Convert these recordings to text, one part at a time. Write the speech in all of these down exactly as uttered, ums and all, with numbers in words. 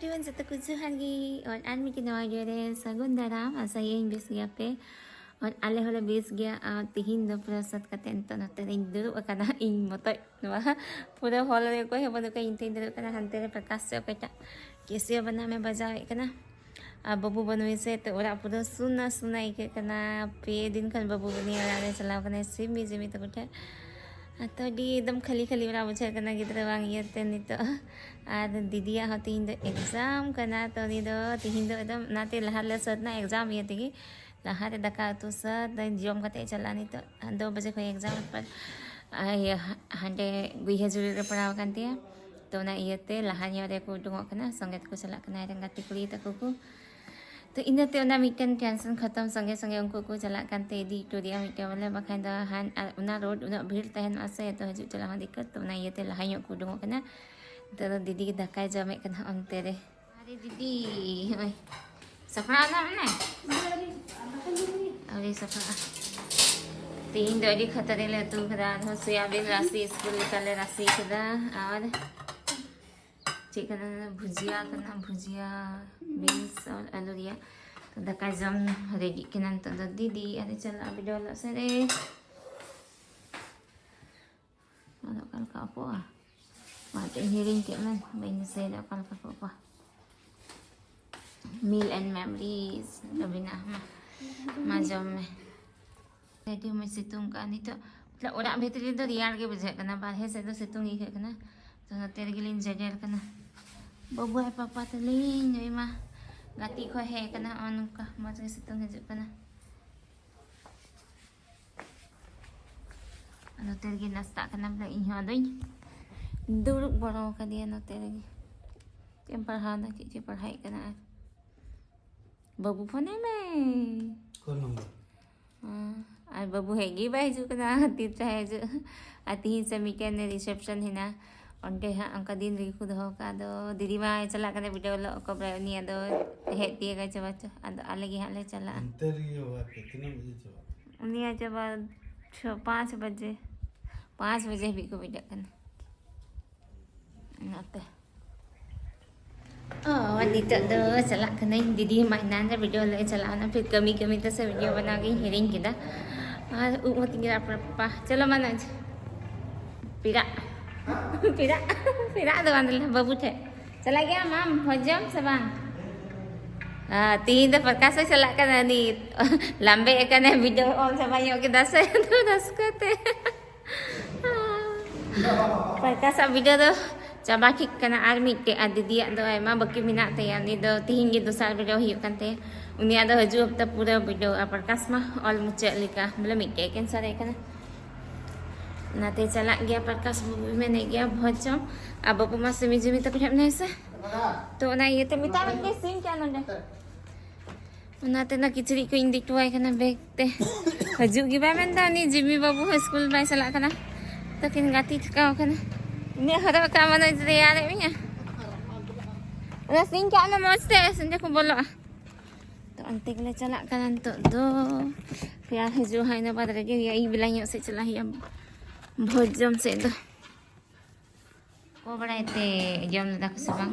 Everyone, ᱡᱚᱛᱚ ᱠᱚ ᱡᱚᱦᱟᱨ ᱜᱮ᱾ ᱟᱨ ᱟᱨ ᱢᱤᱫᱴᱮᱱ ᱱᱟᱣᱟ ᱵᱷᱤᱰᱤᱭᱳ ᱨᱮ ᱥᱟᱹᱜᱩᱱ ᱫᱟᱨᱟᱢ᱾ ᱟᱥᱟᱭᱟᱹᱧ ᱵᱮᱥ ᱜᱮᱭᱟᱯᱮ᱾ ᱟᱨ ᱟᱞᱮ ᱦᱚᱸᱞᱮ ᱵᱮᱥ ᱜᱮᱭᱟ᱾ ᱟᱨ ᱛᱤᱦᱤᱧ ᱫᱚ ᱯᱩᱨᱟᱹ ᱥᱟᱹᱛ ᱠᱟᱛᱮ ᱱᱤᱛᱚᱜ ᱱᱚᱛᱮ ᱨᱮᱧ ᱫᱩᱲᱩᱵ ᱟᱠᱟᱱᱟ, ᱤᱧ ᱢᱚᱛᱚᱡ᱾ ᱱᱚᱣᱟ ᱯᱩᱨᱟᱹ ᱦᱚᱞ ᱨᱮ ᱚᱠᱚᱭ ᱦᱚᱸ ᱵᱟᱹᱱᱩᱜ ᱠᱚᱣᱟ, ᱤᱧ ᱛᱮᱧ ᱫᱩᱲᱩᱵ ᱠᱟᱱᱟ᱾ ᱦᱟᱱᱛᱮ ᱨᱮ ᱯᱨᱚᱠᱟᱥ ᱥᱮ ᱚᱠᱚᱭᱴᱟᱜ ᱠᱮᱥᱤᱭᱳ ᱵᱟᱱᱟᱢᱮ ᱵᱟᱡᱟᱣᱮᱫ ᱠᱟᱱᱟ᱾ ᱟᱨ ᱵᱟᱹᱵᱩ ᱵᱟᱹᱱᱩᱭ ᱥᱮ, ᱛᱚ ᱚᱲᱟᱜ ᱯᱩᱨᱟᱹ ᱥᱩᱱᱟ ᱥᱩᱱᱟ ᱟᱹᱭᱠᱟᱹᱜ ᱠᱟᱱᱟ᱾ ᱯᱮ ᱫᱤᱱ ᱠᱷᱚᱱ ᱵᱟᱹᱵᱩ ᱵᱟᱹᱱᱩᱭᱟ, ᱚᱲᱟᱜ ᱨᱮ ᱪᱟᱞᱟᱣ ᱠᱟᱱᱟᱭ ᱥᱤᱢᱤ ᱡᱤᱢᱤ ᱛᱟᱠᱚ ᱴᱷᱮᱱ᱾ ᱟᱨ ᱛᱚ ᱟᱹᱰᱤ ᱮᱠᱫᱚᱢ ᱠᱷᱟᱹᱞᱤ ᱠᱷᱟᱹᱞᱤ ᱚᱲᱟᱜ ᱵᱩᱡᱷᱟᱹᱜ ᱠᱟᱱᱟ ᱜᱤᱫᱽᱨᱟᱹ ᱵᱟᱝ ᱤᱭᱟᱹᱛᱮ ᱱᱤᱛᱚᱜ᱾ ᱟᱨ ᱫᱤᱫᱤᱭᱟᱜ ᱦᱚᱸ ᱛᱤᱦᱤᱧ ᱫᱚ ᱮᱠᱡᱟᱢ ᱠᱟᱱᱟ, ᱛᱚ ᱩᱱᱤ ᱫᱚ ᱛᱤᱦᱤᱧ ᱫᱚ ᱮᱠᱫᱚᱢ ᱚᱱᱟᱛᱮ ᱞᱟᱦᱟ ᱨᱮᱞᱮ ᱥᱟᱹᱛ ᱮᱱᱟ ᱮᱠᱡᱟᱢ ᱤᱭᱟᱹ ᱛᱮᱜᱮ᱾ ᱞᱟᱦᱟᱨᱮ ᱫᱟᱠᱟ ᱩᱛᱩ ᱥᱟᱹᱛ ᱡᱚᱢ ᱠᱟᱛᱮ ᱪᱟᱞᱟᱜᱼᱟ ᱱᱤᱛᱚᱜ ᱫᱩ ᱵᱟᱡᱮ ᱠᱷᱚᱱ ᱮᱠᱡᱟᱢ᱾ ᱯᱟᱨ ᱟᱨ ᱤᱭᱟᱹ ᱦᱟ- ᱦᱟᱸᱰᱮ ᱜᱩᱭᱦᱟᱹ ᱡᱩᱲᱤ ᱨᱮ ᱯᱟᱲᱟᱣ ᱟᱠᱟᱱ ᱛᱟᱭᱟ᱾ ᱛᱚ ᱚᱱᱟ ᱤᱭᱟᱹᱛᱮ ᱞᱟᱦᱟ ᱧᱚᱜ ᱨᱮᱠᱚ ᱩᱰᱩᱝᱚᱜ ᱠᱟᱱᱟ, ᱥᱚᱸᱜᱮ ᱛᱮᱠᱚ ᱪᱟᱞᱟᱜ ᱠᱟᱱᱟ ᱟᱡ ᱨᱮᱱ ᱜᱟᱛᱮ ᱠᱩᱲᱤ ᱛᱟᱠᱚ ᱠᱚ᱾ ᱛᱚ ᱤᱱᱟᱹᱛᱮ ᱚᱱᱟ ᱢᱤᱫᱴᱮᱱ ᱴᱮᱱᱥᱚᱱ ᱠᱷᱟᱛᱚᱢ, ᱥᱚᱸᱜᱮ ᱥᱚᱸᱜᱮ ᱩᱱᱠᱩ ᱠᱚ ᱪᱟᱞᱟᱜ ᱠᱟᱱᱛᱮ ᱤᱫᱤ ᱦᱚᱴᱚ ᱨᱮᱭᱟᱜ ᱢᱤᱫᱴᱮᱱ ᱵᱚᱞᱮ, ᱵᱟᱠᱷᱟᱱ ᱫᱚ ᱦᱟᱱ ᱟᱨ ᱚᱱᱟ ᱨᱳᱰ ᱩᱱᱟᱹᱜ ᱵᱷᱤᱲ ᱛᱟᱦᱮᱱᱚᱜᱼᱟ ᱥᱮ, ᱛᱚ ᱦᱤᱡᱩᱜ ᱪᱟᱞᱟᱜ ᱦᱚᱸ ᱫᱤᱠᱠᱟᱛ᱾ ᱛᱚ ᱚᱱᱟ ᱤᱭᱟᱹᱛᱮ ᱞᱟᱦᱟ ᱧᱚᱜ ᱠᱚ ᱩᱰᱩᱝᱚᱜ ᱠᱟᱱᱟ᱾ ᱱᱤᱛᱚᱜ ᱫᱚ ᱫᱤᱫᱤ ᱜᱮ ᱫᱟᱠᱟᱭ ᱡᱚᱢᱮᱫ ᱠᱟᱱᱟ ᱚᱱᱛᱮ ᱨᱮ᱾ ᱟᱨᱮ ᱫᱤᱫᱤ, ᱦᱳᱭ, ᱥᱟᱯᱲᱟᱣ ᱮᱱᱟ ᱢᱟᱱᱮ? ᱟᱹᱣᱨᱤ ᱥᱟᱯᱲᱟᱜᱼᱟ᱾ ᱛᱮᱦᱮᱧ ᱫᱚ ᱟᱹᱰᱤ ᱠᱷᱟᱛᱟᱨ ᱞᱮ ᱩᱛᱩ ᱠᱟᱫᱟ, ᱟᱨᱦᱚᱸ ᱥᱚᱭᱟᱵᱤᱱ ᱨᱟᱥᱮ, ᱥᱠᱩᱞ ᱞᱮᱠᱟᱞᱮ ᱨᱟᱥᱮ ᱠᱟᱫᱟ᱾ ᱟᱨ ᱪᱮᱫ ᱠᱟᱱᱟ? ᱵᱷᱩᱡᱤᱭᱟ ᱠᱟᱱᱟ, ᱵᱷᱩᱡᱤᱭᱟ, ᱵᱤᱱᱥ ᱟᱨ ᱟᱹᱞᱩ ᱨᱮᱭᱟᱜ᱾ ᱛᱚ ᱫᱟᱠᱟ ᱡᱚᱢ ᱨᱮᱰᱤᱜ ᱠᱟᱱᱟ ᱱᱤᱛᱚᱜ ᱫᱚ ᱫᱤᱫᱤ᱾ ᱟᱨᱮ ᱪᱟᱞᱟᱜᱼᱟ ᱵᱤᱰᱟᱹᱣ ᱚᱞᱚᱜ ᱥᱮᱫ ᱨᱮ᱾ ᱟᱫᱚ ᱚᱠᱟ ᱞᱮᱠᱟ ᱚᱯᱚᱜᱼᱟ? ᱢᱟ ᱮᱱᱛᱮᱫ ᱦᱤᱲᱤᱧ ᱠᱮᱫ ᱢᱮ, ᱵᱟᱹᱧ ᱫᱤᱥᱟᱹᱭᱮᱫᱟ ᱚᱠᱟ ᱞᱮᱠᱟ ᱠᱚ ᱚᱯᱚᱜᱼᱟ᱾ Meal and memories ᱟᱹᱵᱤᱱᱟᱜ ᱦᱚᱸ᱾ ᱢᱟ ᱡᱚᱢ ᱢᱮ᱾ ᱟᱹᱰᱤ ᱢᱚᱡᱽ ᱥᱤᱛᱩᱝ ᱠᱟᱜᱼᱟ ᱱᱤᱛᱚᱜ᱾ ᱢᱚᱛᱞᱚᱵ ᱚᱲᱟᱜ ᱵᱷᱤᱛᱨᱤ ᱨᱮᱫᱚ ᱨᱮᱭᱟᱲ ᱜᱮ ᱵᱩᱡᱷᱟᱹᱜ ᱠᱟᱱᱟ, ᱵᱟᱨᱦᱮ ᱥᱮᱫ ᱫᱚ ᱥᱤᱛᱩᱝ ᱟᱹᱭᱠᱟᱹᱜ ᱠᱟᱱᱟ᱾ ᱛᱚ ᱱᱚᱛᱮ ᱨᱮᱜᱮᱞᱤᱧ ᱡᱮᱰᱮᱨ ᱠᱟᱱᱟ᱾ ᱵᱟᱹᱵᱩ ᱟᱨ ᱯᱟᱯᱟ ᱛᱟᱹᱞᱤᱧ, ᱱᱩᱭ ᱢᱟ ᱜᱟᱛᱮ ᱠᱷᱚᱱ ᱦᱮᱡ ᱠᱟᱱᱟ᱾ ᱱᱚᱜᱼᱚ ᱱᱚᱝᱠᱟ ᱢᱚᱡᱽ ᱜᱮ ᱥᱤᱛᱩᱝ ᱦᱤᱡᱩᱜ ᱠᱟᱱᱟ᱾ ᱱᱚᱛᱮ ᱨᱮᱜᱮ ᱱᱟᱥᱛᱟᱜ ᱠᱟᱱᱟ ᱵᱚᱞᱮ, ᱤᱧ ᱦᱚᱸ ᱟᱫᱚᱧ ᱫᱩᱲᱩᱵ ᱵᱟᱲᱟ ᱟᱠᱟᱫᱮᱭᱟ ᱱᱚᱛᱮ ᱨᱮᱜᱮ᱾ ᱪᱮᱫ ᱮᱢ ᱯᱟᱲᱦᱟᱣ ᱮᱫᱟ? ᱪᱮᱫ ᱪᱚᱭ ᱯᱟᱲᱦᱟᱣᱮᱫ ᱠᱟᱱᱟ? ᱟᱨ ᱵᱟᱹᱵᱩ ᱯᱷᱳᱱ ᱟᱭ ᱢᱮ᱾ ᱠᱚᱞ ᱱᱚᱢᱵᱚᱨ᱾ ᱦᱮᱸ, ᱟᱨ ᱵᱟᱹᱵᱩ ᱦᱮᱡ ᱜᱮ ᱵᱟᱭ ᱦᱤᱡᱩᱜ ᱠᱟᱱᱟ, ᱛᱤᱥ ᱪᱚ ᱦᱤᱡᱩᱜ᱾ ᱟᱨ ᱛᱤᱦᱤᱧ ᱥᱮ ᱢᱤᱫᱴᱮᱱ ᱨᱤᱥᱮᱯᱥᱚᱱ ᱦᱮᱱᱟᱜ, ᱚᱸᱰᱮ ᱦᱟᱸᱜ ᱚᱱᱠᱟ ᱫᱤᱱ ᱨᱮᱜᱮ ᱠᱚ ᱫᱚᱦᱚ ᱠᱟᱜᱼᱟ᱾ ᱟᱫᱚ ᱫᱤᱫᱤ ᱢᱟᱭ ᱪᱟᱞᱟᱜ ᱠᱟᱱᱟ ᱵᱤᱰᱟᱹᱣ ᱚᱞᱚᱜ, ᱚᱠᱚᱭ ᱵᱟᱲᱟᱭ ᱩᱱᱤ ᱟᱫᱚ ᱦᱮᱡ ᱛᱤᱭᱟᱹᱜᱟᱭ ᱪᱮ ᱵᱟᱝ ᱪᱚ᱾ ᱟᱫᱚ ᱟᱞᱮ ᱜᱮ ᱦᱟᱸᱜ ᱞᱮ ᱪᱟᱞᱟᱜᱼᱟ᱾ ᱚᱱᱛᱮ ᱨᱮᱜᱮ ᱵᱟᱵᱟ ᱟᱯᱮ ᱛᱤᱱᱟᱹᱜ ᱵᱟᱡᱮ ᱪᱟᱵᱟᱜ? ᱩᱱᱤᱭᱟᱜ ᱪᱟᱵᱟ ᱪᱷᱚ, ᱯᱟᱸᱪ ᱵᱟᱡᱮ, ᱯᱟᱸᱪ ᱵᱟᱡᱮ ᱦᱟᱹᱵᱤᱡ ᱠᱚ ᱵᱤᱰᱟᱹᱜ ᱠᱟᱱᱟ᱾ ᱚᱱᱟᱛᱮ ᱚ, ᱱᱤᱛᱚᱜ ᱫᱚ ᱪᱟᱞᱟᱜ ᱠᱟᱹᱱᱟᱹᱧ, ᱫᱤᱫᱤ ᱢᱟ ᱮᱱᱟᱱ ᱨᱮ ᱵᱷᱤᱰᱤᱭᱳ ᱞᱮ ᱪᱟᱞᱟᱣ ᱮᱱᱟ, ᱯᱷᱤᱨ ᱠᱟᱹᱢᱤ ᱠᱟᱹᱢᱤ ᱛᱮ ᱥᱮ ᱵᱷᱤᱰᱤᱭᱳ ᱵᱮᱱᱟᱣ ᱜᱤᱧ ᱦᱤᱲᱤᱧ ᱠᱮᱫᱟ᱾ ᱟᱨ ᱩᱵ ᱦᱚᱸ ᱛᱤᱧ ᱨᱟᱯ ᱨᱟᱯᱟ᱾ ᱪᱚᱞᱚ ᱢᱟᱱᱚᱡᱽ, ᱯᱮᱲᱟᱜ ᱯᱮᱲᱟᱜ ᱯᱮᱲᱟᱜ ᱫᱚ ᱵᱟᱝ, ᱵᱟᱹᱵᱩ ᱴᱷᱮᱱ ᱪᱟᱞᱟᱜ ᱜᱮᱭᱟᱢ ᱟᱢ ᱵᱷᱚᱡᱽ ᱡᱚᱢ ᱥᱮ ᱵᱟᱝ? ᱟᱨ ᱛᱤᱦᱤᱧ ᱫᱚ ᱯᱨᱚᱠᱟᱥ ᱮ ᱪᱟᱞᱟᱜ ᱠᱟᱱᱟ, ᱩᱱᱤ ᱞᱟᱢᱵᱮ ᱟᱠᱟᱱᱟᱭ, ᱵᱷᱤᱰᱤᱭᱳ ᱚᱞ ᱪᱟᱵᱟ ᱧᱚᱜ ᱠᱮᱫᱟ ᱥᱮ ᱟᱫᱚ ᱨᱟᱹᱥᱠᱟᱹ ᱛᱮ᱾ ᱯᱨᱚᱠᱟᱥᱟᱜ ᱵᱷᱤᱰᱤᱭᱳ ᱫᱚ ᱪᱟᱵᱟ ᱴᱷᱤᱠ ᱠᱟᱱᱟ, ᱟᱨ ᱢᱤᱫᱴᱮᱡ ᱟᱨ ᱫᱤᱫᱤᱭᱟᱜ ᱫᱚ ᱟᱭᱢᱟ ᱵᱟᱹᱠᱤ ᱢᱮᱱᱟᱜ ᱛᱟᱭᱟ᱾ ᱩᱱᱤ ᱫᱚ ᱛᱤᱦᱤᱧ ᱜᱮ ᱫᱚᱥᱟᱨ ᱵᱷᱤᱰᱤᱭᱳ ᱦᱩᱭᱩᱜ ᱠᱟᱱ ᱛᱟᱭᱟ᱾ ᱩᱱᱤᱭᱟᱜ ᱫᱚ ᱦᱤᱡᱩᱜ ᱦᱟᱯᱛᱟ ᱯᱩᱨᱟᱹ ᱵᱷᱤᱰᱤᱭᱳ, ᱟᱨ ᱯᱨᱚᱠᱟᱥ ᱢᱟ ᱚᱞ ᱢᱩᱪᱟᱹᱫ ᱞᱮᱠᱟ, ᱵᱚᱞᱮ ᱢᱤᱫᱴᱮᱡ ᱠᱮᱱᱥᱟᱨ ᱦᱮᱡ ᱠᱟᱱᱟ᱾ ᱚᱱᱟᱛᱮ ᱪᱟᱞᱟᱜ ᱜᱮᱭᱟ ᱯᱨᱚᱠᱟᱥ ᱵᱟᱹᱵᱩᱭ ᱢᱮᱱᱮᱫ ᱜᱮᱭᱟ ᱵᱷᱚᱡᱽ ᱡᱚᱢ, ᱟᱨ ᱵᱟᱹᱵᱩ ᱢᱟ ᱥᱤᱢᱤ ᱡᱤᱢᱤ ᱛᱟᱠᱚ ᱴᱷᱮᱱ ᱢᱮᱱᱟᱭᱟ ᱥᱮ᱾ ᱛᱚ ᱚᱱᱟ ᱤᱭᱟᱹᱛᱮ ᱢᱮᱛᱟᱭ ᱢᱮ ᱥᱤᱧ ᱠᱟᱜ ᱱᱚᱰᱮ᱾ ᱚᱱᱟᱛᱮ ᱚᱱᱟ ᱠᱤᱪᱨᱤᱡ ᱠᱚ ᱤᱧ ᱤᱫᱤ ᱦᱚᱴᱚᱣᱟᱭ ᱠᱟᱱᱟ ᱵᱮᱜᱽ ᱛᱮ᱾ ᱦᱤᱡᱩᱜ ᱜᱮ ᱵᱟᱭ ᱢᱮᱱᱫᱟ, ᱩᱱᱤ ᱡᱤᱢᱤ ᱵᱟᱹᱵᱩ ᱦᱚᱸ ᱥᱠᱩᱞ ᱵᱟᱭ ᱪᱟᱞᱟᱜ ᱠᱟᱱᱟ᱾ ᱛᱟᱹᱠᱤᱱ ᱜᱟᱛᱮ ᱛᱷᱟᱠᱟᱣ ᱠᱟᱱᱟ᱾ ᱤᱱᱟᱹᱜ ᱦᱚᱨᱚᱜ ᱠᱟᱜ ᱢᱟᱱᱮ ᱨᱮᱭᱟᱲᱮᱫ ᱢᱮᱭᱟ? ᱚᱱᱟ ᱥᱤᱧ ᱠᱟᱜ ᱢᱮ ᱢᱚᱡᱽ ᱛᱮ, ᱥᱚᱸᱡᱚ ᱠᱚ ᱵᱚᱞᱚᱜᱼᱟ᱾ ᱛᱚ ᱚᱱᱛᱮ ᱜᱮᱞᱮ ᱪᱟᱞᱟᱜ ᱠᱟᱱᱟ ᱱᱤᱛᱚᱜ ᱫᱚ᱾ ᱯᱮᱲᱟ ᱦᱤᱡᱩᱜ ᱦᱟᱸᱜ, ᱤᱱᱟᱹ ᱵᱟᱫᱽ ᱨᱮᱜᱮ ᱦᱩᱭᱩᱜᱼᱟ, ᱟᱹᱭᱩᱵ ᱵᱮᱞᱟ ᱧᱚᱜ ᱥᱮᱫ ᱪᱟᱞᱟᱜ ᱦᱩᱭᱩᱜᱼᱟ ᱵᱷᱚᱡᱽ ᱡᱚᱢ ᱥᱮᱫ ᱫᱚ᱾ ᱠᱚ ᱵᱟᱲᱟᱭ ᱛᱮ ᱡᱚᱢ ᱞᱮᱫᱟ ᱠᱚ ᱥᱮ ᱵᱟᱝ?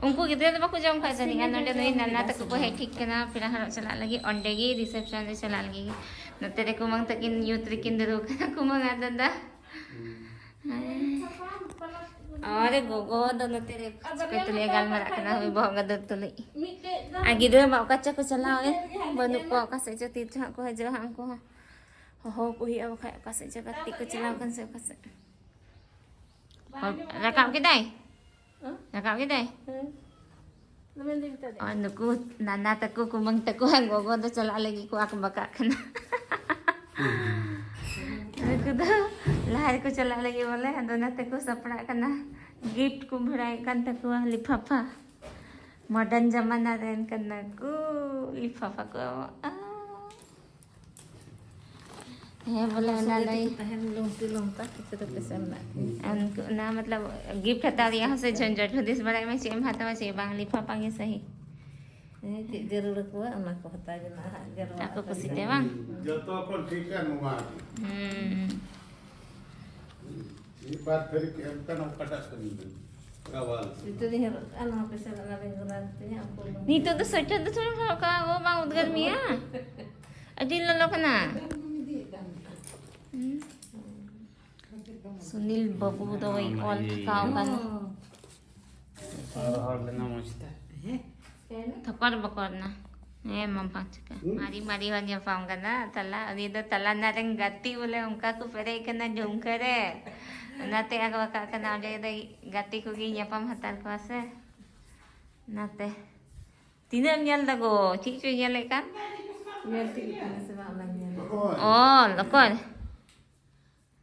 ᱩᱱᱠᱩ ᱜᱤᱫᱽᱨᱟᱹ ᱫᱚ ᱵᱟᱠᱚ ᱡᱚᱢ ᱠᱷᱟᱡ ᱡᱟᱹᱱᱤᱡ᱾ ᱟᱨ ᱱᱚᱰᱮ ᱱᱩᱭ ᱱᱟᱱᱟ ᱛᱟᱠᱚ ᱠᱚ ᱦᱮᱡ ᱴᱷᱤᱠ ᱠᱟᱱᱟ ᱯᱮᱲᱟ ᱦᱚᱲᱚᱜ ᱪᱟᱞᱟᱜ ᱞᱟᱹᱜᱤᱫ᱾ ᱚᱸᱰᱮ ᱜᱮ ᱨᱤᱥᱮᱯᱥᱚᱱ ᱨᱮ ᱪᱟᱞᱟᱜ ᱞᱟᱹᱜᱤᱫ᱾ ᱱᱚᱛᱮ ᱨᱮ ᱠᱩᱢᱟᱹᱝ ᱛᱟᱹᱠᱤᱱ ᱧᱩᱛ ᱨᱮᱠᱤᱱ ᱫᱩᱲᱩᱵ ᱠᱟᱱᱟ, ᱠᱩᱢᱟᱹᱝ ᱟᱨ ᱫᱟᱫᱟ᱾ ᱟᱨ ᱜᱚᱜᱚ ᱫᱚ ᱱᱚᱛᱮ ᱨᱮ ᱪᱤᱠᱟᱹ ᱛᱩᱞᱩᱡ ᱜᱟᱞᱢᱟᱨᱟᱜ ᱠᱟᱱᱟ, ᱦᱳᱭ, ᱵᱚᱦᱚᱜ ᱜᱟᱫᱚᱨ ᱛᱩᱞᱩᱡ᱾ ᱟᱨ ᱜᱤᱫᱽᱨᱟᱹ ᱢᱟ ᱚᱠᱟ ᱪᱚ ᱠᱚ ᱪᱟᱞᱟᱣ ᱮᱱ, ᱵᱟᱹᱱᱩᱜ ᱠᱚᱣᱟ, ᱚᱠᱟ ᱥᱮᱫ ᱪᱚ ᱛᱤᱨ ᱪᱚ ᱦᱟᱸᱜ ᱠᱚ ᱦᱤᱡᱩᱜᱼᱟ ᱦᱟᱸᱜ ᱩᱱᱠᱩ ᱦᱚᱸ᱾ ᱦᱚᱦᱚ ᱠᱚ ᱦᱩᱭᱩᱜᱼᱟ, ᱵᱟᱠᱷᱟᱡ ᱚᱠᱟ ᱥᱮᱫ ᱪᱚ ᱜᱟᱛᱮ ᱠᱚ ᱪᱟᱞᱟᱣ ᱠᱟᱱ ᱥᱮ ᱚᱠᱟ ᱥᱮᱫ᱾ ᱨᱟᱠᱟᱵ ᱠᱮᱫᱟᱭ? ᱦᱮᱸ? ᱨᱟᱠᱟᱵ ᱠᱮᱫᱟᱭ? ᱦᱮᱸ᱾ ᱫᱚᱢᱮ ᱫᱤᱱ ᱛᱮ᱾ ᱟᱨ ᱱᱩᱠᱩ ᱱᱟᱱᱟ ᱛᱟᱠᱚ, ᱠᱩᱢᱟᱹᱝ ᱛᱟᱠᱚ, ᱜᱚᱜᱚ ᱫᱚ ᱪᱟᱞᱟᱜ ᱞᱟᱹᱜᱤᱫ ᱠᱚ ᱟᱠᱵᱟᱠᱟᱜ ᱠᱟᱱᱟ᱾ ᱱᱩᱠᱩ ᱫᱚ ᱞᱟᱦᱟ ᱨᱮᱠᱚ ᱪᱟᱞᱟᱜ ᱞᱟᱹᱜᱤᱫ ᱵᱚᱞᱮ, ᱟᱫᱚ ᱚᱱᱟᱛᱮ ᱠᱚ ᱥᱟᱯᱲᱟᱜ ᱠᱟᱱᱟ᱾ ᱜᱤᱯᱷᱴ ᱠᱚ ᱵᱷᱚᱨᱟᱣᱮᱫ ᱠᱟᱱ ᱛᱟᱠᱚᱣᱟ, ᱞᱤᱯᱷᱟᱯᱷᱟ᱾ ᱢᱚᱰᱟᱨᱱ ᱡᱟᱢᱟᱱᱟ ᱨᱮᱱ ᱠᱟᱱᱟ ᱠᱚ, ᱞᱤᱯᱷᱟᱯᱷᱟ ᱠᱚ ᱮᱢᱚᱜᱼᱟ᱾ ᱦᱮᱸ, ᱵᱚᱞᱮ ᱚᱱᱟ ᱥᱚᱸᱜᱮ ᱞᱟᱹᱭ ᱛᱮᱠᱚ ᱛᱟᱦᱮᱱ ᱞᱩᱝᱛᱤ ᱞᱩᱝᱛᱟ ᱠᱤᱪᱨᱤᱡ ᱛᱮ ᱥᱮᱱ ᱮᱱᱟ᱾ ᱩᱱᱠᱩ, ᱚᱱᱟ ᱢᱚᱛᱞᱚᱵ ᱜᱤᱯᱷᱴ ᱦᱟᱛᱟᱣ ᱨᱮᱭᱟᱜ ᱦᱚᱸ ᱥᱮ ᱡᱷᱚᱱᱡᱷᱚᱴ, ᱦᱩᱫᱤᱥ ᱵᱟᱲᱟᱭ ᱢᱮ ᱪᱮᱫ ᱮᱢ ᱦᱟᱛᱟᱣᱟ ᱪᱮᱫ ᱵᱟᱝ, ᱞᱤᱯᱷᱟᱯᱷᱟ ᱜᱮ ᱥᱟᱹᱦᱤ᱾ ᱦᱮᱸ, ᱪᱮᱫ ᱡᱟᱹᱨᱩᱲ ᱟᱠᱚᱣᱟ ᱚᱱᱟ ᱠᱚ ᱦᱟᱛᱟᱣ ᱡᱚᱱᱟᱜᱼᱟ ᱦᱟᱸᱜ, ᱡᱟᱹᱨᱩᱲᱟᱜ ᱟᱠᱚ ᱠᱚ ᱠᱩᱥᱤ ᱛᱮ ᱵᱟᱝ? ᱡᱚᱛᱚ ᱠᱷᱚᱱ ᱴᱷᱤᱠᱟ ᱱᱚᱣᱟ ᱜᱮ᱾ ᱦᱩᱸ᱾ ᱢᱤᱫ ᱵᱟᱨ ᱛᱷᱟᱹᱨᱤ ᱠᱚ ᱮᱢ ᱠᱟᱱᱟ, ᱚᱠᱟᱴᱟᱜ ᱠᱟᱹᱢᱤ ᱠᱟᱱᱟ? ᱱᱤᱛᱚᱜ ᱫᱚᱧ ᱦᱚᱨᱚᱜ ᱠᱟᱜᱼᱟ, ᱱᱚᱣᱟ ᱯᱮᱥᱮᱱ ᱚᱱᱟ ᱨᱮᱧ ᱠᱚᱨᱟᱣ ᱠᱟᱛᱮ ᱦᱟᱸᱜ ᱩᱱᱠᱩ ᱱᱤᱛᱚᱜ ᱫᱚ ᱥᱳᱭᱮᱴᱟᱨ ᱫᱚ ᱛᱷᱚᱲᱤᱢ ᱦᱚᱨᱚᱜ ᱠᱟᱜᱼᱟ ᱜᱚ, ᱵᱟᱝ ᱩᱫᱽᱜᱟᱹᱨ ᱢᱮᱭᱟ? ᱟᱹᱰᱤ ᱞᱚᱞᱚ ᱠᱟᱱᱟ᱾ ᱦᱩᱸ᱾ ᱥᱩᱱᱤᱞ ᱵᱟᱹᱵᱩ ᱫᱚᱭ ᱚᱞ ᱛᱷᱟᱠᱟᱣ ᱠᱟᱱᱟ᱾ ᱨᱚᱦᱚᱲ ᱞᱮᱱᱟ ᱢᱚᱡᱽ ᱛᱮ᱾ ᱛᱷᱚᱠᱚᱨ ᱵᱚᱠᱚᱨ ᱱᱟ᱾ ᱦᱮᱸ, ᱢᱟ ᱵᱟᱝ ᱪᱤᱠᱟ᱾ ᱢᱟᱨᱤ ᱢᱟᱨᱤ ᱦᱚᱸ ᱧᱟᱯᱟᱢ ᱠᱟᱱᱟ᱾ ᱛᱟᱞᱟ, ᱩᱱᱤ ᱫᱚ ᱛᱟᱞᱟ ᱨᱮᱱᱟᱜ ᱨᱮᱱ ᱜᱟᱛᱮ ᱵᱚᱞᱮ ᱚᱱᱠᱟ ᱠᱚ ᱯᱮᱨᱮᱡ ᱠᱟᱱᱟ ᱡᱷᱩᱢᱠᱟᱹ ᱨᱮ᱾ ᱚᱱᱟᱛᱮ ᱟᱨ ᱵᱟᱠᱷᱟᱡ ᱠᱟᱱᱟ ᱚᱸᱰᱮ ᱫᱚ ᱜᱟᱛᱮ ᱠᱚᱜᱮ ᱧᱟᱯᱟᱢ ᱦᱟᱛᱟᱲ ᱠᱚᱣᱟ ᱥᱮ᱾ ᱚᱱᱟᱛᱮ᱾ ᱛᱤᱱᱟᱹᱜ ᱮᱢ ᱧᱮᱞ ᱫᱟ ᱜᱚ? ᱪᱮᱫ ᱪᱚᱭ ᱧᱮᱞᱮᱫ ᱠᱟᱱ? ᱧᱮᱞ ᱴᱷᱤᱠ ᱠᱟᱱᱟ ᱥᱮ ᱵᱟᱝ ᱚᱱᱟᱧ ᱧᱮᱞ ᱮᱫᱟ᱾ ᱚᱞ, ᱚᱠᱚᱭ?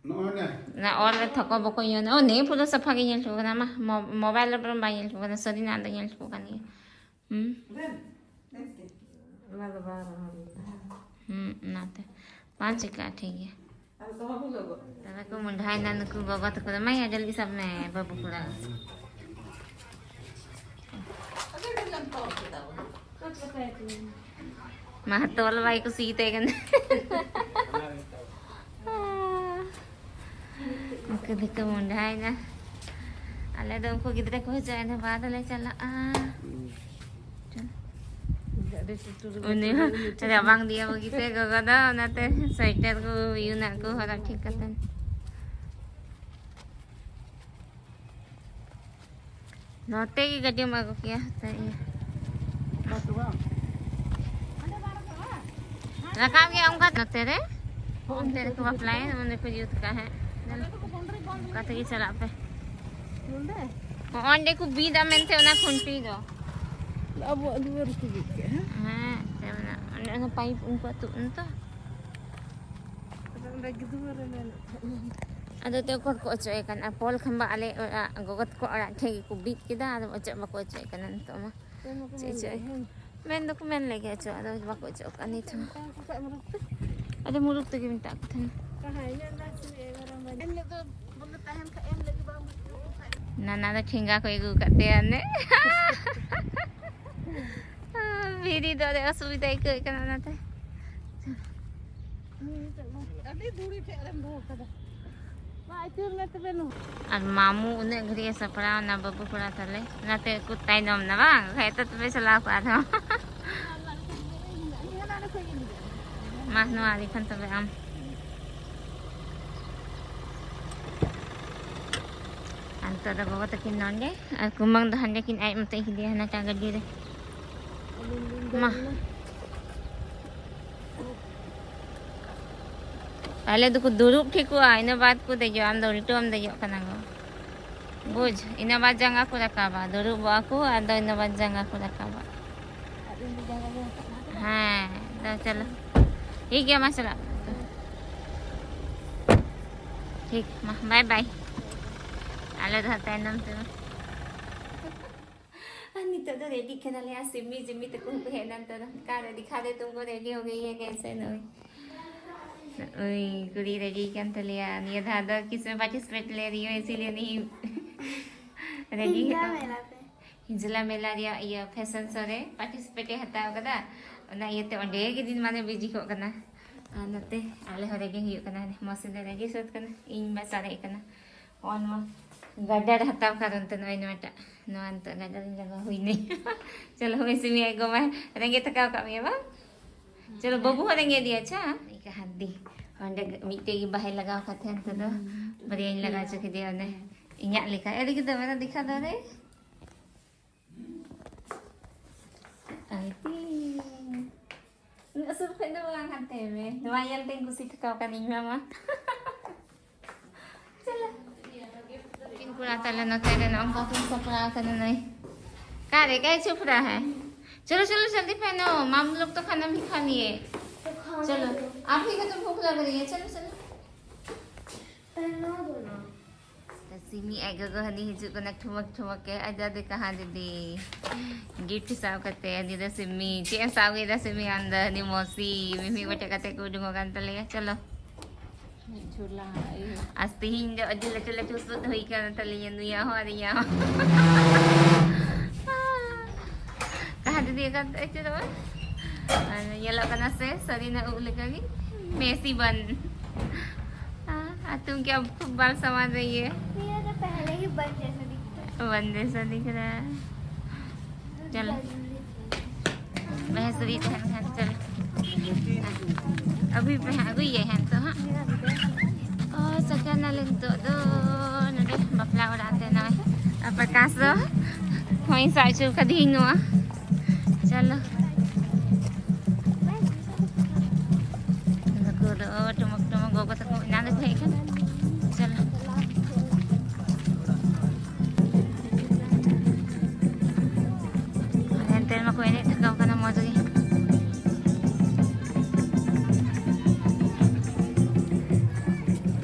ᱱᱚᱜᱼᱚᱭ ᱱᱮ᱾ ᱚᱱᱟ ᱚᱞ ᱨᱮ ᱛᱷᱚᱠᱚ ᱵᱚᱠᱚ ᱧᱮᱞ, ᱚ, ᱱᱮ ᱯᱩᱨᱟᱹ ᱥᱟᱯᱷᱟ ᱜᱮ ᱧᱮᱞ ᱴᱷᱤᱠ ᱠᱟᱱᱟ᱾ ᱢᱟ, ᱢᱚ-, ᱢᱳᱵᱟᱭᱤᱞ ᱨᱮ ᱵᱚᱨᱚᱝ ᱵᱟᱭ ᱧᱮᱞ ᱴᱷᱤᱠ ᱠᱟᱱᱟ, ᱥᱟᱹᱨᱤᱱᱟᱜ ᱫᱚ ᱧᱮᱞ ᱴᱷᱤᱠ ᱠᱟᱱ ᱜᱮᱭᱟ᱾ ᱦᱩᱸ? ᱚᱱᱟ ᱫᱚ ᱵᱟᱝ ᱨᱚᱦᱚᱲ ᱞᱮᱱᱟ᱾ ᱦᱩᱸ, ᱚᱱᱟᱛᱮ᱾ ᱵᱟᱝ ᱪᱤᱠᱟᱹᱜᱼᱟ, ᱴᱷᱤᱠ ᱜᱮᱭᱟ᱾ ᱟᱨ ᱫᱚᱦᱚ ᱵᱚᱞᱚ ᱜᱚᱫ᱾ ᱛᱚᱵᱮ ᱠᱚ ᱢᱚᱸᱰᱷᱟᱭᱮᱱᱟ ᱱᱩᱠᱩ ᱜᱚᱜᱚ ᱛᱟᱠᱚ ᱫᱚ᱾ ᱢᱟᱭᱟ, ᱡᱚᱞᱫᱤ ᱥᱟᱵ ᱢᱮ, ᱵᱟᱹᱵᱩ ᱠᱚᱲᱟ᱾ ᱟᱫᱚ ᱪᱮᱫ ᱞᱮᱠᱟᱭ ᱛᱤᱧᱟ? ᱢᱟ, ᱛᱚᱞ ᱵᱟᱭ ᱠᱩᱥᱤᱭᱟᱛᱟᱭ ᱠᱟᱱᱟ᱾ ᱩᱱᱠᱩ ᱫᱚᱠᱚ ᱢᱚᱸᱰᱷᱟᱭᱮᱱᱟ᱾ ᱟᱞᱮ ᱫᱚ ᱩᱱᱠᱩ ᱜᱤᱫᱽᱨᱟᱹ ᱠᱚ ᱦᱤᱡᱩᱜᱼᱟ, ᱮᱱᱰᱮ ᱵᱟᱫᱽ ᱞᱮ ᱪᱟᱞᱟᱜᱼᱟ᱾ ᱩᱱᱤ ᱦᱚᱸ ᱨᱟᱵᱟᱝ ᱫᱤᱭᱟ ᱵᱩᱜᱤᱛᱮ ᱜᱚᱜᱚ ᱫᱚ ᱚᱱᱟᱛᱮ ᱥᱳᱭᱮᱴᱟᱨ ᱠᱚ ᱩᱭᱩᱱᱟᱜ ᱠᱚ ᱦᱚᱨᱚᱜ ᱴᱷᱤᱠ ᱠᱟᱛᱮ᱾ ᱱᱚᱛᱮ ᱜᱮ ᱜᱟᱹᱰᱤᱢ ᱟᱹᱜᱩ ᱠᱮᱭᱟ, ᱦᱟᱛᱟᱣ ᱤᱧ᱾ ᱨᱟᱠᱟᱵ ᱜᱮᱭᱟ ᱚᱱᱠᱟ ᱱᱚᱛᱮ ᱨᱮ᱾ ᱚᱱᱛᱮ ᱨᱮᱠᱚ ᱵᱟᱯᱞᱟᱭᱟ, ᱚᱸᱰᱮ ᱠᱚ ᱡᱩᱛ ᱠᱟᱜᱼᱟ ᱦᱟᱸᱜ᱾ ᱚᱱᱠᱟ ᱛᱮᱜᱮ ᱪᱟᱞᱟᱜ ᱯᱮ᱾ ᱱᱚᱸᱰᱮ? ᱚᱸᱰᱮ ᱠᱚ ᱵᱤᱫᱟ ᱢᱮᱱᱛᱮ ᱚᱱᱟ ᱠᱷᱩᱱᱴᱤ ᱫᱚ᱾ ᱟᱵᱚᱣᱟᱜ ᱫᱩᱣᱟᱹᱨ ᱠᱚ ᱵᱤᱫ ᱠᱮᱜᱼᱟ, ᱦᱮᱸ? ᱦᱮᱸ, ᱛᱮ ᱢᱮᱱᱟᱜ, ᱚᱸᱰᱮ ᱚᱱᱟ ᱯᱟᱭᱤᱯ ᱩᱱᱠᱩᱣᱟᱜ ᱛᱩᱫ ᱮᱱ ᱛᱚ᱾ ᱟᱫᱚ ᱚᱸᱰᱮ ᱜᱮ ᱫᱩᱣᱟᱹᱨ ᱨᱮ ᱢᱮᱱᱮᱫ ᱛᱟᱦᱮᱸᱫ᱾ ᱟᱫᱚ ᱛᱮ ᱚᱠᱚᱭ ᱠᱚ ᱚᱪᱚᱜ ᱮ ᱠᱟᱱᱟ? ᱯᱚᱞ ᱠᱷᱟᱱ ᱵᱟ ᱟᱞᱮ ᱚᱲᱟᱜ ᱜᱚᱜᱚ ᱛᱟᱠᱚ ᱚᱲᱟᱜ ᱴᱷᱮᱡ ᱜᱮᱠᱚ ᱵᱤᱫ ᱠᱮᱫᱟ, ᱟᱫᱚ ᱚᱪᱚᱜ ᱵᱟᱠᱚ ᱚᱪᱚᱜ ᱮ ᱠᱟᱱᱟ ᱱᱤᱛᱚᱜ ᱢᱟ᱾ ᱪᱮᱫ ᱪᱚᱭ ᱢᱮᱱ ᱫᱚᱠᱚ ᱢᱮᱱ ᱞᱮᱫ ᱜᱮᱭᱟ ᱪᱚ, ᱟᱫᱚ ᱵᱟᱠᱚ ᱚᱪᱚᱜ ᱠᱟᱱᱟ ᱱᱤᱛ ᱦᱚᱸ᱾ ᱟᱫᱚ ᱢᱩᱨᱩᱠ ᱛᱮᱜᱮ ᱢᱮᱛᱟᱜ ᱠᱚ ᱛᱟᱦᱮᱱᱟ᱾ ᱱᱟᱱᱟ ᱫᱚ ᱴᱷᱮᱸᱜᱟ ᱠᱚ ᱟᱹᱜᱩ ᱠᱟᱫ ᱛᱟᱭᱟ ᱚᱱᱮ᱾ ᱵᱷᱤᱨᱤ ᱫᱚ ᱟᱹᱰᱤ ᱚᱥᱩᱵᱤᱫᱟ ᱟᱹᱭᱠᱟᱹᱜ ᱠᱟᱱᱟ ᱚᱱᱟᱛᱮ᱾ ᱟᱹᱰᱤ ᱫᱷᱩᱲᱤ ᱴᱷᱮᱡ ᱨᱮᱢ ᱫᱚᱦᱚ ᱠᱟᱫᱟ᱾ ᱟᱹᱪᱩᱨ ᱢᱮ ᱛᱚᱵᱮ ᱱᱩ᱾ ᱟᱨ ᱢᱟᱢᱩ ᱩᱱᱟᱹᱜ ᱜᱷᱟᱹᱲᱤᱡ ᱮ ᱥᱟᱯᱲᱟᱣ ᱮᱱᱟ ᱵᱟᱹᱵᱩ ᱠᱚᱲᱟ ᱛᱟᱞᱮ, ᱚᱱᱟᱛᱮ ᱠᱚ ᱛᱟᱭᱱᱚᱢ ᱮᱱᱟ ᱵᱟᱝ? ᱵᱟᱠᱷᱟᱡ ᱮᱴᱟᱜ ᱛᱮᱯᱮ ᱪᱟᱞᱟᱣ ᱠᱚᱜᱼᱟ ᱟᱨᱦᱚᱸ᱾ ᱢᱟ ᱱᱚᱣᱟ ᱟᱹᱰᱤ ᱠᱷᱚᱱ ᱛᱚᱵᱮ ᱟᱢ᱾ ᱟᱨ ᱱᱤᱛᱚᱜ ᱫᱚ ᱜᱚᱜᱚ ᱛᱟᱹᱠᱤᱱ ᱱᱚᱸᱰᱮ, ᱟᱨ ᱠᱩᱢᱟᱹᱝ ᱫᱚ ᱦᱟᱸᱰᱮ ᱠᱤᱱ ᱟᱡ ᱢᱚᱛᱚ ᱤᱫᱤᱭᱟ ᱦᱟᱱᱟᱴᱟᱜ ᱜᱟᱹᱰᱤ ᱨᱮ᱾ ᱢᱟ᱾ ᱟᱞᱮ ᱫᱚᱠᱚ ᱫᱩᱲᱩᱵ ᱴᱷᱤᱠᱚᱜᱼᱟ, ᱤᱱᱟᱹ ᱵᱟᱫ ᱠᱚ ᱫᱮᱡᱚᱜᱼᱟ᱾ ᱟᱢ ᱫᱚ ᱩᱞᱴᱟᱹᱣ ᱮᱢ ᱫᱮᱡᱚᱜ ᱠᱟᱱᱟ ᱜᱚ᱾ ᱵᱩᱡᱽ, ᱤᱱᱟᱹ ᱵᱟᱫ ᱡᱟᱸᱜᱟ ᱠᱚ ᱨᱟᱠᱟᱵᱟ, ᱫᱩᱲᱩᱵᱚᱜᱼᱟ ᱠᱚ, ᱟᱫᱚ ᱤᱱᱟᱹ ᱵᱟᱫ ᱡᱟᱸᱜᱟ ᱠᱚ ᱨᱟᱠᱟᱵᱟ᱾ ᱦᱮᱸ, ᱫᱚ ᱪᱚᱞᱚ᱾ ᱴᱷᱤᱠ ᱜᱮᱭᱟ, ᱢᱟ ᱪᱟᱞᱟᱜ ᱢᱮ᱾ ᱴᱷᱤᱠ, ᱢᱟ, ᱵᱟᱭ ᱵᱟᱭ᱾ ᱟᱞᱮ ᱫᱚ ᱦᱟᱸᱜ ᱛᱟᱭᱱᱚᱢ ᱛᱮ᱾ ᱟᱨ ᱱᱤᱛᱚᱜ ᱫᱚ ᱨᱮᱰᱤ ᱠᱟᱱᱟᱞᱮ, ᱟᱨ ᱥᱤᱢᱤ ᱡᱤᱢᱤ ᱛᱟᱠᱚ ᱦᱚᱸᱠᱚ ᱦᱮᱡ ᱮᱱᱟ᱾ ᱱᱤᱛᱚᱜ ᱫᱚ ᱚᱠᱟ ᱨᱮ ᱫᱤᱠᱷᱟ ᱫᱮ ᱛᱩᱢᱠᱚ ᱨᱮᱰᱤ ᱦᱚ ᱜᱮ ᱦᱮ ᱠᱮᱥᱮ ᱱᱚᱜᱼᱚᱭ᱾ ᱳᱭ ᱠᱩᱲᱤ ᱨᱮᱰᱤ ᱠᱟᱱ ᱛᱟᱞᱮᱭᱟ᱾ ᱱᱤᱭᱟᱹ ᱫᱷᱟᱣ ᱫᱚ ᱠᱤᱥ ᱢᱮ ᱯᱟᱨᱴᱤᱥᱤᱯᱮᱴ ᱞᱮ ᱨᱤᱭᱳ ᱤᱥᱤᱞᱤᱭᱮ ᱱᱤ ᱨᱮᱰᱤ ᱦᱤᱡᱽᱞᱟ ᱦᱮᱡ ᱢᱮᱞᱟ ᱨᱮ᱾ ᱦᱤᱡᱽᱞᱟ ᱢᱮᱞᱟ ᱨᱮᱭᱟᱜ ᱤᱭᱟᱹ ᱯᱷᱮᱥᱚᱱ ᱥᱳ ᱨᱮ ᱯᱟᱨᱴᱤᱥᱤᱯᱮᱴ ᱮ ᱦᱟᱛᱟᱣ ᱠᱟᱫᱟ᱾ ᱚᱱᱟ ᱤᱭᱟᱹᱛᱮ ᱚᱸᱰᱮ ᱜᱮ ᱫᱤᱱ ᱢᱟᱱᱮ ᱵᱤᱡᱤ ᱠᱚᱜ ᱠᱟᱱᱟ᱾ ᱟᱨ ᱱᱚᱛᱮ ᱟᱞᱮ ᱦᱚᱸ ᱨᱮᱰᱤ ᱦᱩᱭᱩᱜ ᱠᱟᱱᱟ᱾ ᱢᱚᱥᱤ ᱫᱚ ᱨᱮᱰᱤ ᱥᱟᱹᱛ ᱠᱟᱱᱟ, ᱤᱧ ᱵᱟ ᱥᱟᱨᱮᱡ ᱠᱟᱱᱟ᱾ ᱱᱚᱜᱼᱚ ᱱᱚᱣᱟ ᱜᱟᱡᱟᱲ ᱦᱟᱛᱟᱣ ᱠᱟᱨᱚᱱ ᱛᱮ ᱱᱚᱜᱼᱚᱭ ᱱᱚᱣᱟᱴᱟᱜ, ᱱᱚᱣᱟ ᱱᱤᱛᱚᱜ ᱜᱟᱡᱟᱲ ᱤᱧ ᱞᱟᱜᱟᱣ ᱦᱩᱭᱱᱟᱹᱧ᱾ ᱪᱚᱞᱚ ᱦᱳᱭ ᱥᱤᱢᱤ ᱟᱡ ᱜᱚ ᱢᱟ ᱨᱮᱸᱜᱮᱡ ᱛᱷᱟᱠᱟᱣ ᱠᱟᱜ ᱢᱮᱭᱟ ᱵᱟᱝ? ᱪᱚᱞᱚ ᱵᱟᱹᱵᱩ ᱦᱚᱸ ᱨᱮᱸᱜᱮᱡ ᱮᱫᱮᱭᱟ᱾ ᱟᱪᱪᱷᱟ, ᱱᱤᱠᱟ ᱦᱟᱛ ᱫᱤ ᱚᱸᱰᱮ ᱢᱤᱫᱴᱮᱡ ᱜᱮ ᱵᱟᱦᱟᱭ ᱞᱟᱜᱟᱣ ᱠᱟᱫ ᱛᱟᱦᱮᱸ, ᱱᱤᱛᱚᱜ ᱫᱚ ᱵᱟᱨᱭᱟᱧ ᱞᱟᱜᱟᱣ ᱦᱚᱪᱚ ᱠᱮᱫᱮᱭᱟ ᱚᱱᱮ ᱤᱧᱟᱹᱜ ᱞᱮᱠᱟ᱾ ᱮ ᱫᱤᱠᱷᱤ ᱫᱚ ᱢᱮᱨᱟ ᱫᱤᱠᱷᱟ ᱫᱚ ᱨᱮ᱾ ᱟᱭ ᱛᱤ᱾ ᱩᱱᱟᱹᱜ ᱥᱩᱨ ᱠᱷᱚᱡ ᱫᱚ ᱵᱟᱝ, ᱦᱟᱱᱛᱮ ᱢᱮ᱾ ᱱᱚᱣᱟ ᱧᱮᱞ ᱛᱮᱧ ᱠᱩᱥᱤ ᱛᱷᱟᱠᱟᱣ ᱠᱟᱱᱤᱧ ᱢᱟᱢᱟ᱾ ᱪᱚᱞᱚ᱾ ᱛᱤᱠᱤᱱ ᱠᱚᱲᱟ ᱛᱟᱞᱮ ᱱᱚᱛᱮ ᱨᱮ ᱱᱚᱜᱼᱚ ᱱᱚᱝᱠᱟ ᱠᱤᱱ ᱥᱟᱯᱲᱟᱣ ᱠᱟᱱᱟ ᱱᱟᱹᱭ᱾ ᱠᱟᱨᱮ ᱠᱟᱭ ᱪᱷᱩᱯ ᱨᱟ ᱦᱟᱭ? ᱪᱚᱞᱚ, ᱪᱚᱞᱚ, ᱡᱚᱞᱫᱤ ᱯᱮᱦᱱᱚ, ᱢᱟᱢ ᱞᱳᱜ ᱛᱚ ᱠᱷᱟᱱᱟ ᱵᱷᱤ ᱠᱷᱟ ᱞᱤᱭᱮ᱾ ᱪᱚᱞᱚ, ᱟᱯ ᱦᱤ ᱠᱚ ᱛᱚ ᱵᱷᱩᱠ ᱞᱟᱜ ᱨᱤ ᱦᱟᱭ, ᱪᱚᱞᱚ, ᱪᱚᱞᱚ᱾ ᱯᱮᱦᱱᱟ ᱫᱚ ᱱᱟ᱾ ᱛᱚ ᱥᱤᱢᱤ ᱟᱡ ᱜᱚᱜᱚ ᱦᱟᱹᱱᱤ ᱦᱤᱡᱩᱜ ᱠᱟᱱᱟ, ᱴᱷᱩᱢᱟᱠ ᱴᱷᱩᱢᱟᱠ ᱮ ᱟᱡᱟ ᱫᱮ ᱠᱟᱦᱟᱸ ᱫᱤᱫᱤ᱾ ᱜᱤᱯᱷᱴ ᱥᱟᱵ ᱠᱟᱛᱮ ᱦᱟᱹᱱᱤ ᱫᱚ ᱥᱤᱢᱤ᱾ ᱪᱮᱫ ᱮ ᱥᱟᱵ ᱠᱮᱫᱟ ᱥᱤᱢᱤ? ᱟᱢ ᱫᱚ ᱦᱟᱹᱱᱤ ᱢᱚᱥᱤ, ᱢᱤᱢᱤ ᱜᱚᱴᱮᱡ ᱠᱟᱛᱮ ᱠᱚ ᱩᱰᱩᱝᱚᱜ ᱠᱟᱱ ᱛᱟᱞᱮᱭᱟ᱾ ᱪᱚᱞᱚ᱾ ᱢᱤᱫ ᱡᱷᱩᱨ ᱞᱟᱦᱟ, ᱤᱭᱟᱹ᱾ ᱟᱨ ᱛᱮᱦᱤᱧ ᱫᱚ ᱟᱹᱰᱤ ᱞᱟᱹᱴᱩ ᱞᱟᱹᱴᱩ ᱥᱩᱫ ᱦᱩᱭ ᱠᱟᱱ ᱛᱟᱞᱤᱧᱟ, ᱱᱩᱭᱟᱜ ᱦᱚᱸ ᱟᱨ ᱤᱧᱟᱹᱜ ᱦᱚᱸ᱾ ᱠᱟᱦᱟᱸ ᱫᱤᱫᱤ ᱮᱠᱟᱱ ᱛᱮ ᱪᱮᱫ ᱵᱟᱝ? ᱟᱨ ᱧᱮᱞᱚᱜ ᱠᱟᱱᱟ ᱥᱮ ᱥᱟᱹᱨᱤᱱᱟᱜ ᱩᱵ ᱞᱮᱠᱟᱜᱮ ᱢᱮᱥᱤ ᱵᱟᱱ᱾ तुम क्या खूब बाल संवार रही है? मेरा तो पहले ही बन जैसा दिखता है। बन जैसा दिख रहा है। चलो। बहस भी तहन खान चलो। अभी पे हाँ, अभी ये हैं तो हाँ। ओ, सकन नाले तो दो नडे बपला उड़ाते ना। अब प्रकाश दो। वहीं साइड से कदी नुआ। चलो। ᱱᱩᱠᱩ ᱫᱚ ᱴᱩᱢᱩᱠ ᱴᱩᱢᱩᱠ ᱜᱚᱜᱚ ᱛᱟᱠᱚ ᱮᱱᱟᱝ ᱨᱮᱠᱚ ᱦᱮᱡ ᱠᱟᱱᱟ᱾ ᱪᱚᱞᱚ᱾ ᱮᱱᱛᱮ ᱨᱮᱢᱟ ᱠᱚ ᱮᱱᱮᱡ ᱛᱷᱟᱠᱟᱣ ᱠᱟᱱᱟ ᱢᱚᱡᱽ ᱜᱮ᱾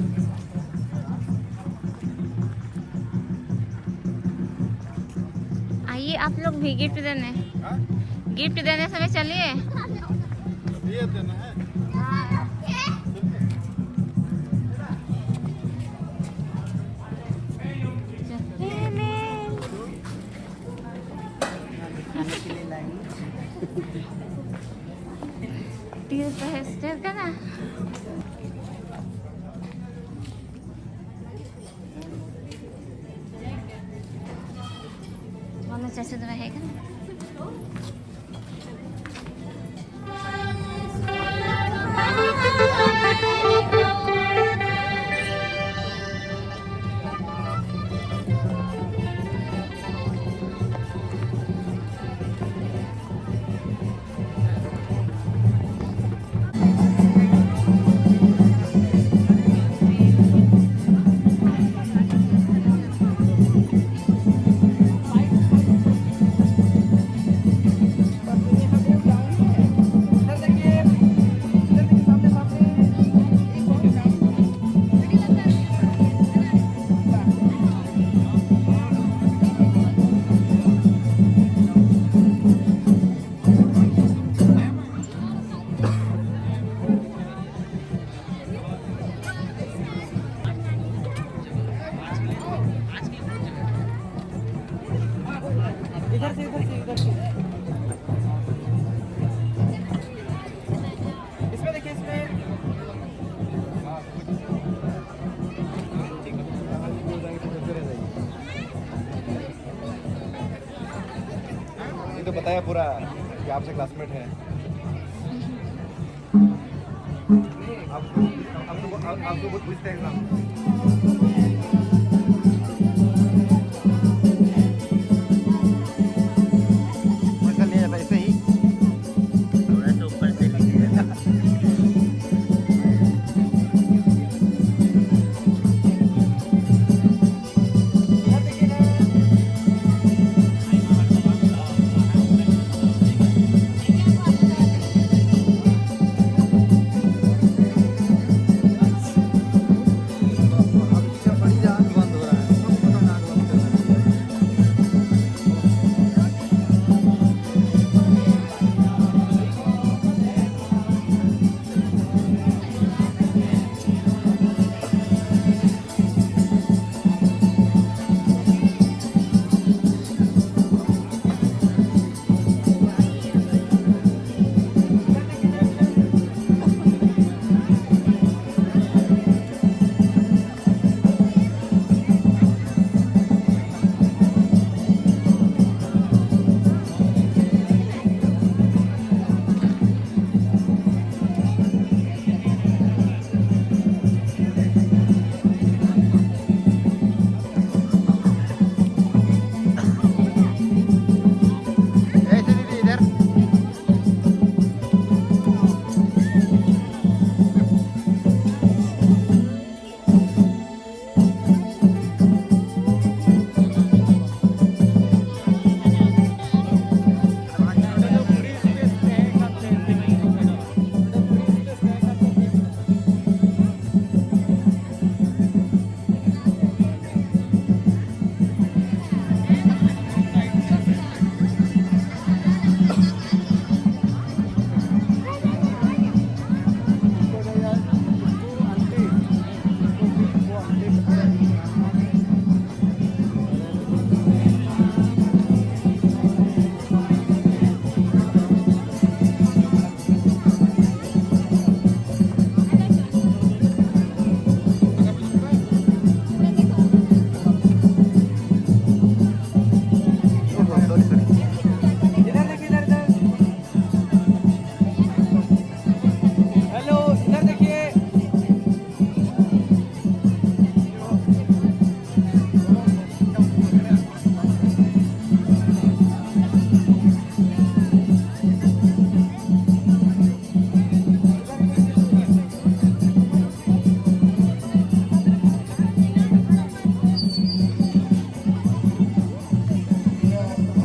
आइए आप लोग भी गिफ्ट देने। हाँ? गिफ्ट देने समय चलिए। दिए देना है। खाने के लिए लाएंगे। तीन सौ है, स्टेज का ना। ᱢᱟᱱᱮ ᱪᱟᱪᱳ ᱫᱚ ᱵᱟᱭ ᱦᱮᱡ ᱠᱟᱱᱟ᱾ इधर से, इधर से, इधर से। इसमें देखिए, इसमें। बताया पूरा कि आपसे क्लासमेट है। आप, आप, आप, आपको बहुत पूछते हैं ना। पैसा लिया जाता है ऐसे ही। थोड़ा सा ऊपर से लीजिए।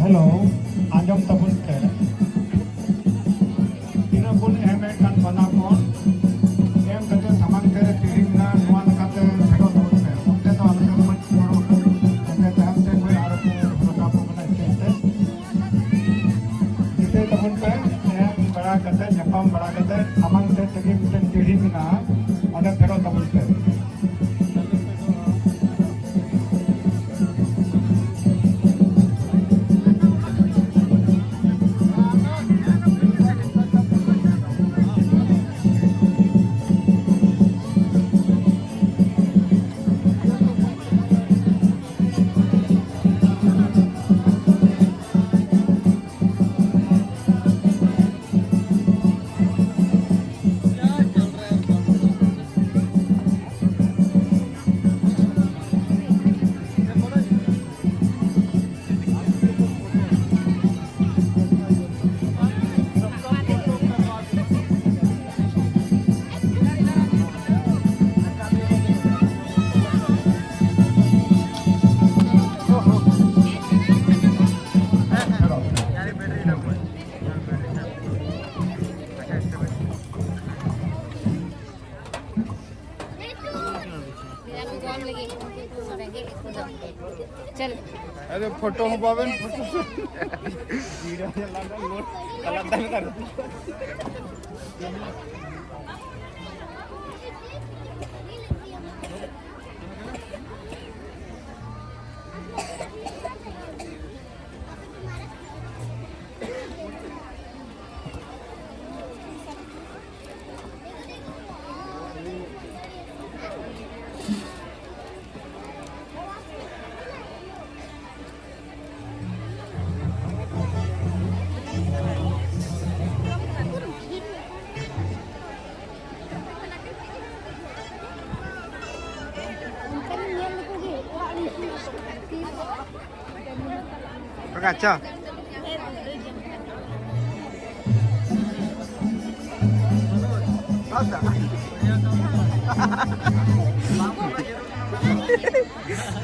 ᱦᱮᱞᱳ, ᱟᱸᱡᱚᱢ ᱛᱟᱵᱚᱱ ᱯᱮ᱾ ᱛᱤᱱᱟᱹᱜ ᱵᱚᱱ ᱮᱢᱮᱫ ᱠᱟᱱ ᱵᱟᱱᱟ ᱠᱚ, ᱮᱢ ᱠᱟᱛᱮ ᱥᱟᱢᱟᱝ ᱛᱮ ᱛᱤᱨᱤᱧ ᱢᱮᱱᱟᱜᱼᱟ, ᱱᱚᱣᱟ ᱞᱮᱠᱟᱛᱮ ᱯᱷᱮᱰᱚᱜ ᱛᱟᱵᱚᱱ ᱯᱮ᱾ ᱚᱱᱛᱮ ᱫᱚ ᱟᱞᱚ ᱯᱮ ᱨᱩᱣᱟᱹᱲ ᱨᱩᱣᱟᱹᱲᱚᱜ ᱠᱟᱱᱟ᱾ ᱚᱱᱛᱮ ᱛᱟᱭᱚᱢ ᱛᱮ ᱠᱷᱚᱱ ᱟᱨᱚ ᱯᱮ ᱨᱟᱠᱟᱵᱚᱜ ᱠᱟᱱᱟ ᱥᱴᱮᱡᱽ ᱛᱮ᱾ ᱫᱤᱥᱟᱹᱭ ᱛᱟᱵᱚᱱ ᱯᱮ, ᱮᱢ ᱵᱟᱲᱟ ᱠᱟᱛᱮ, ᱧᱟᱯᱟᱢ ᱵᱟᱲᱟ ᱠᱟᱛᱮ, ᱥᱟᱢᱟᱝ ᱥᱮᱫ ᱛᱮᱜᱮ ᱢᱤᱫᱴᱮᱱ ᱯᱤᱲᱦᱤ ᱢᱮᱱᱟᱜᱼᱟ, ᱚᱸᱰᱮ ᱯᱷᱮᱰᱚᱜ ᱛᱟᱵᱚᱱ ᱯᱮ᱾ ᱪᱚᱞ᱾ ᱟᱨᱮ, ᱯᱷᱳᱴᱳ ᱦᱚᱸ ᱵᱟᱵᱮᱱ ᱯᱷᱳᱴᱳ᱾ ᱟᱪᱪᱷᱟ᱾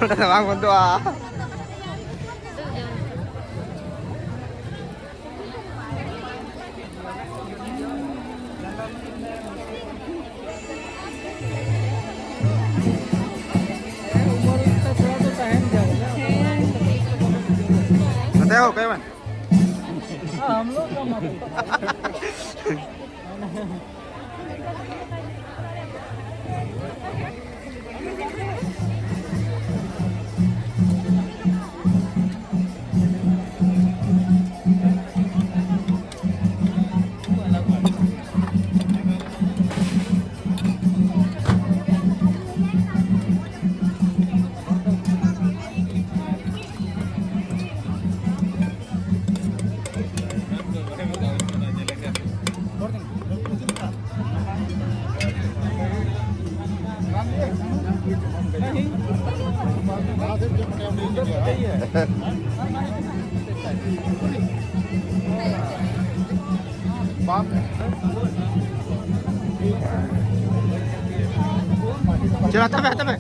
ᱱᱚᱰᱮ ᱫᱚ ᱵᱟᱝ ᱵᱚᱱᱫᱚᱜᱼᱟ᱾ हो, काय म्हण? चला, तबे, तबे।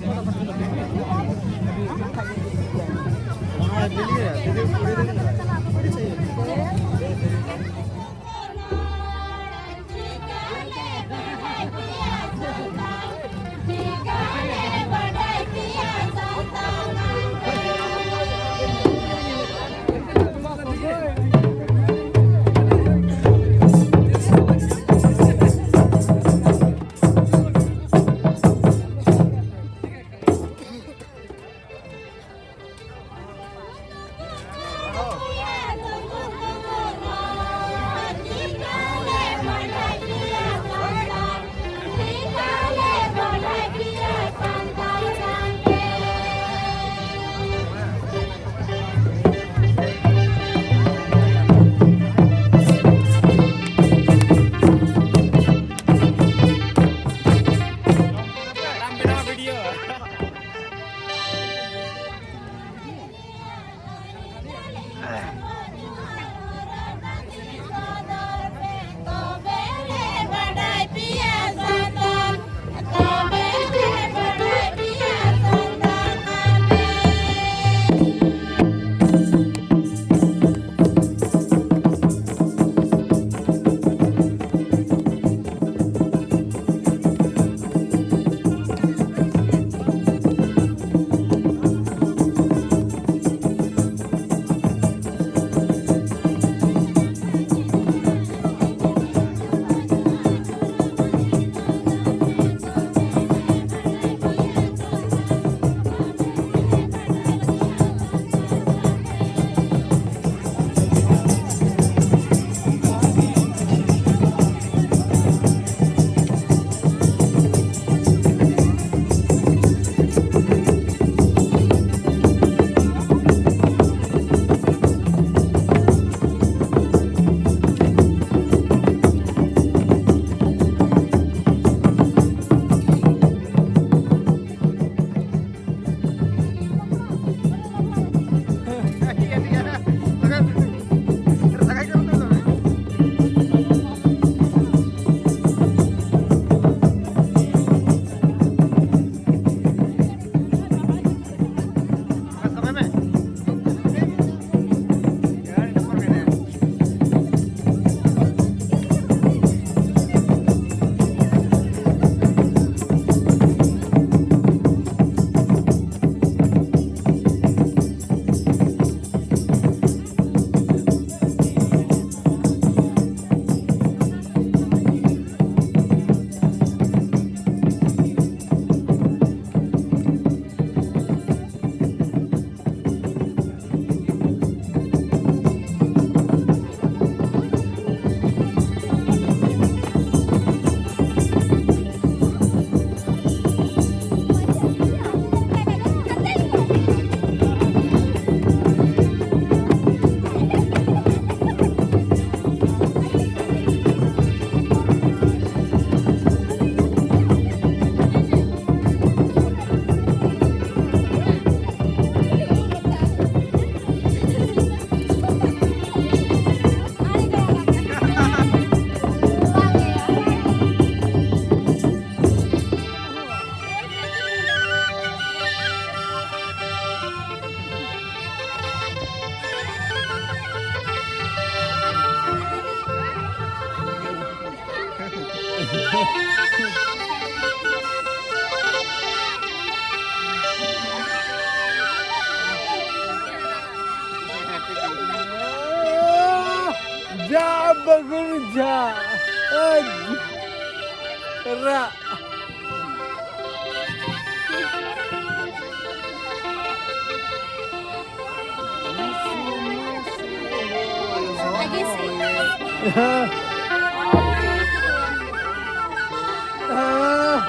ᱡᱟ ᱵᱟᱹᱜᱩᱲ ᱡᱟ᱾ ᱟᱡ᱾ ᱨᱟᱜ᱾ ᱦᱮᱸ᱾ ᱦᱮᱸ᱾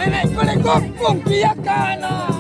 ᱮᱱᱮᱡ ᱠᱚᱨᱮ ᱠᱚ ᱠᱚᱢᱯᱤᱭᱟ ᱠᱟᱱᱟ᱾